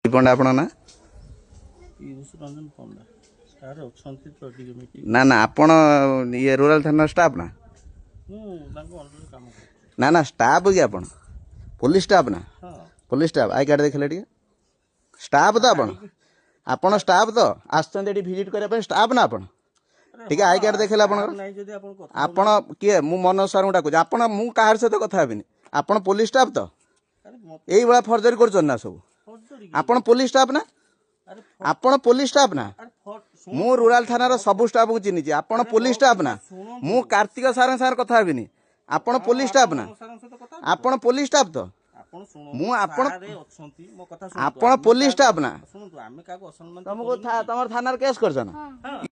ପଣ୍ଡା, ଆପଣଙ୍କ ନା? ପୀୟୁଷ ରଞ୍ଜନ ପଣ୍ଡା। ସାର୍ ଅଛନ୍ତି ତ, ଟିକେ ମିଟିଂ। ନା ନା, ଆପଣ ଇଏ ରୁରାଲ ଥାନା ଷ୍ଟାଫ୍ ନା? ମୁଁ ତାଙ୍କ ଅଣ୍ଡରରେ କାମ କରୁଛି। ନା ନା, ଷ୍ଟାଫ୍ କି ଆପଣ? ପୋଲିସ ଷ୍ଟାଫ୍ ନା? ହଁ। ପୋଲିସ ଷ୍ଟାଫ୍, I card ଦେଖିଲେ ଟିକେ। ଷ୍ଟାଫ୍ ତ ଆପଣ? ଆପଣ ଷ୍ଟାଫ୍ ତ ଆସିଛନ୍ତି ଏଠି ଭିଜିଟ୍ କରିବା ପାଇଁ? ଷ୍ଟାଫ୍ ନା ଆପଣ? ଟିକେ I card ଦେଖେଇଲେ ଆପଣଙ୍କର। ନାଇଁ, ଯଦି ଆପଣ କଥା ଆପଣ କିଏ? ମୁଁ ମନୋଜ ସାର୍ଙ୍କୁ ଡାକୁଛି। ଆପଣ, ମୁଁ କାହାର ସହିତ କଥା ହେବିନି। ଆପଣ ପୋଲିସ ଷ୍ଟାଫ୍ ତ? ଆରେ ମତେ ଏଇଭଳିଆ ଫର୍ଜରୀ କରୁଛନ୍ତି ନା ସବୁ? ଫର୍ଜରୀ କି? ଆପଣ ପୋଲିସ ଷ୍ଟାଫ୍ ନା? ଆରେ ଆପଣ ପୋଲିସ ଷ୍ଟାଫ୍ ନା? ଆରେ ମୁଁ ରୁରାଲ ଥାନାର ସବୁ ଷ୍ଟାଫ୍କୁ ଚିହ୍ନିଛି। ଆପଣ ପୋଲିସ ଷ୍ଟାଫ୍ ନା? ମୁଁ କାର୍ତ୍ତିକ ସାର୍ଙ୍କ ସାଙ୍ଗରେ କଥା ହେବିନି। ଆପଣ ପୋଲିସ ଷ୍ଟାଫ୍ ନା? ସାରଙ୍କ ସହିତ କଥା ଆପଣ ପୋଲିସ ଷ୍ଟାଫ୍ ତ? ଆପଣ ଶୁଣନ୍ତୁ। ମୁଁ ଆପଣ- ସାରେ ଅଛନ୍ତି, ମୋ କଥା ଶୁଣନ୍ତୁ। ଆପଣ ଆମେ ପୋଲିସ କାହାକୁ- ଷ୍ଟାଫ୍ ନା? ଶୁଣନ୍ତୁ, ଆମେ କାହାକୁ ଅସମ୍ମାନ ତମକୁ ତମର ଥାନାରେ କେସ୍ କରିଛ ନା? ହଁ।